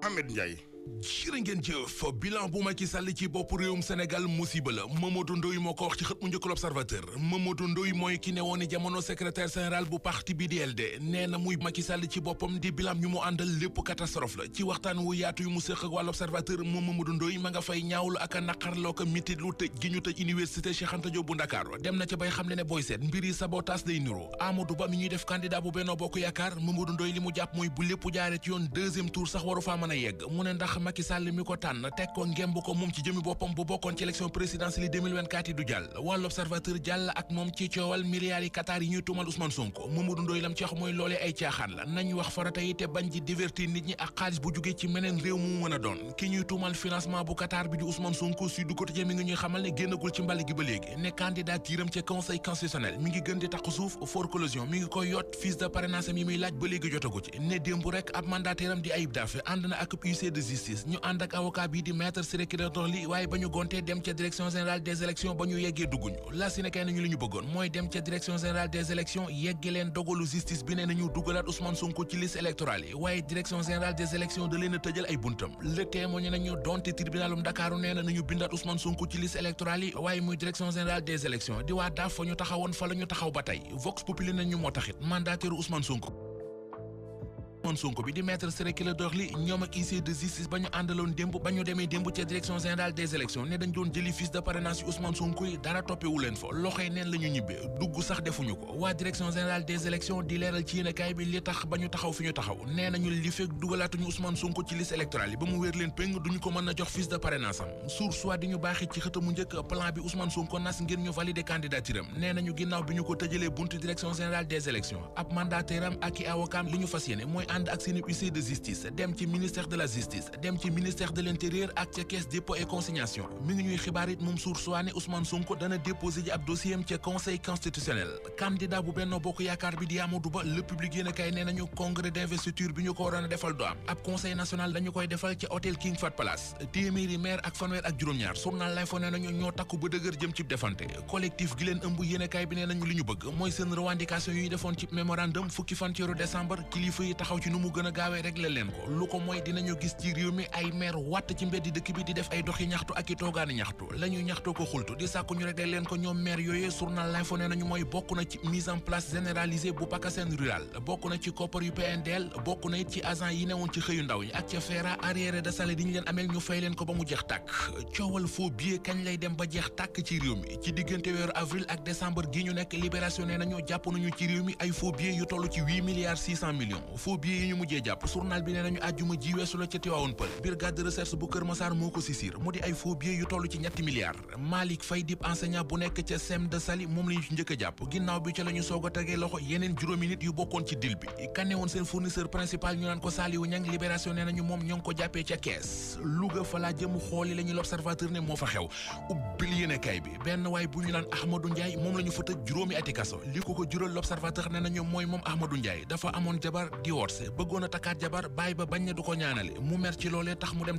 Ahmed Ndiaye. jërë ngeen jëf bilan bu Macky Sall ci bopp réewum Sénégal musiba la Mamadou Ndoye moo ko wax ci xët mu njëkk l'Observateur Mamadou Ndoye mooy ki ne woon ni jamono secrétaire général bu parti bi di LD nee na muy Macky Sall ci boppam di bilan ñu mu àndal lépp catastrophe la ci waxtaan wu yaatu yu mu séq ak waa l'Observateur moom Mamadou Ndoye ma nga fay ñaawlu ak a naqarloo ko mitit lu tëj gi ñu tëj université Cheikh Anta Diop bu Ndakaaru dem na ca bay xam ne booy seet mbiri sabotage day niro Amadou Ba mi ñuy def candidat bu Benno Bokk Yaakaar Mamadou Ndoye li mu jàpp mooy bu lépp jaaree ci yoon deuxième tour sax waru faa mën a yegg mu ne ndax Macky Sall mi ko tànn teg ko ngemb ko moom ci jëmi boppam bu bokkoon ci élection présidentielle 2024 yi du jàll waa l'Observateur jàll ak moom ci coowal milliards yi Qatar yi ñuy tuumal Ousmane Sonko Mamadou Ndoye lam ci wax mooy loolee ay caaxaan la nañ wax farata yi te bañ ji divertir nit ñi ak xaalis bu jógee ci meneen réew mu mën a doon ki ñuy tuumal financement bu Qatar bi di Ousmane Sonko Sud Quotidien mi ngi ñuy xamal ne génnagul ci mbali gi ba léegi ne candidaturam ca conseil constitutionnel mi ngi gën di taq suuf for collusion mi ngi koy yot fiche de parrainage yi muy laaj ba léegi jotagu ci ne démb rek ab mandataire di Ayib Daffé ànd na ak huissier de justice ñu ànd ak avocat bii di maître Ciré Clédor Ly waaye ba ñu gontee dem ca direction générale des élections ba ñu yeggee dugguñu la si ne kay nañu li ñu bëggoon mooy dem ca direction générale des élections yegge leen dogalu justice bi ne nañu dugalaat Ousmane Sonko ci liste électorale yi waaye direction générale des élections da leen a tëjal ay buntam le témoigné nañu donte tribunalum Dakaaru nee na nañu bindaat Ousmane Sonko ci liste électorale yi waaye muy direction générale des élections di waa daaf fa ñu taxawoon fa la ñu taxaw ba tey Vox Populi nañu moo taxit mandataire Ousmane Sonko bi di maître Ciré Clédor Ly ñoom ak huissier de justice ba ñu àndaloon démb ba ñu demee démb ca direction générale des élections ne dañ doon jëli fiche de parrainage yi Ousmane Sonko yi dara toppewu leen fa loxoy neen la ñu ñibbee dugg sax defuñu ko waa direction générale des élections di leeral ci yéenekaay bi li tax ba ñu taxaw fi ñu taxaw nee nañu li fekk dugalaatuñu Ousmane Sonko ci liste électorale yi ba mu wéer leen péng duñu ko mën a jox fiche de parrainage am soit di ñu baaxee ci xëtamu njëkk plan bi Ousmane Sonko nas ngir ñu valider candidature am nee nañu ginnaaw bi ñu ko tëjalee buntu direction générale des élections ab mandataire am ak i avocat li ñu fas yéene mooy ànd ak seen huissier de justice dem ci ministère de la justice dem ci ministère de l'intérieur ak ca caisse dépôt et consignation mi ngi ñuy xibaar it moom source ne Ousmane Sonko dana déposé ji ab dossier am ca conseil constitutionnel candidat bu Benno Bokk Yaakaar bi di Amadou Ba le public yéen a kay nee nañu congrès d'investiture bi ñu ko waroon a defal do am ab conseil national dañu koy defal ca hôtel King Fahd Palace téeméeri maire ak fanweer ak juróom-ñaar journal lay fa nee nañu ñoo takku ba dëgër jëm ci defante collectif gi leen ëmb yéen a kay bi nee nañu li ñu bëgg mooy seen revendication yi ñu defoon ci mémorandum fukki fan ci weeru décembre kilifa yi taxaw ci nu mu gën a gaawee régler leen ko lu ko mooy dinañu gis ci réew mi ay maire wàtt ci mbeddi dëkk bi di def ay doxi ñaxtu ak i toogaani ñaxtu la ñuy ñaxtoo ko xultu di sàkku ñu régler leen ko ñoom maire yooyu journal l'info nee nañu mooy bokk na ci mise en place généralisée bu PACASEN rural bokk na ci koppar yu PNDL bokk na it ci agent yi newoon ci xëyu ndaw ñi ak ca FERA arriéré de salaire yi ñu leen ameel ñu fay leen ko ba mu jeex tàkk coowal faux billet kañ lay dem ba jeex tàkk ci réew mi ci diggante weeru avril ak décembre gi ñu nekk libération nee nañu jàpp nañu ci réew mi ay faux billets yu toll ci 8 milliards 600 millions faux billets yi ñu mujjee jàpp journal bi nee nañu àjjuma ji weesu la ca Tivaouane Peulh brigade de recherche bu Kër Massar moo ko sisir mu di ay faux billets yu toll ci ñetti milliards Malick Faye dib enseignant bu nekk ca CEM de Saly moom la ñu ci njëkk a jàpp ginnaaw bi ca la ñu soog a tegee loxo yeneen juróomi nit yu bokkoon ci deal bi kan ne woon seen fournisseur principal ñu naan ko Saliou Niang libération nee nañu moom ñoo ngi ko jàppee ca kees Louga fa laa jëm xooli la ñu l'Observateur ne moo fa xew ubbil yéenekaay bi benn waay bu ñu naan Ahmadou Ndiaye moom la ñu fa tëj juróomi ati kaso li ko jural l'Observateur nee nañu mooy moom Ahmadou Ndiaye dafa amoon jabar divorcé bëggoon a takkaat jabar bàyyi ba bañ ne du ko ñaanale mu mer ci loolee tax mu dem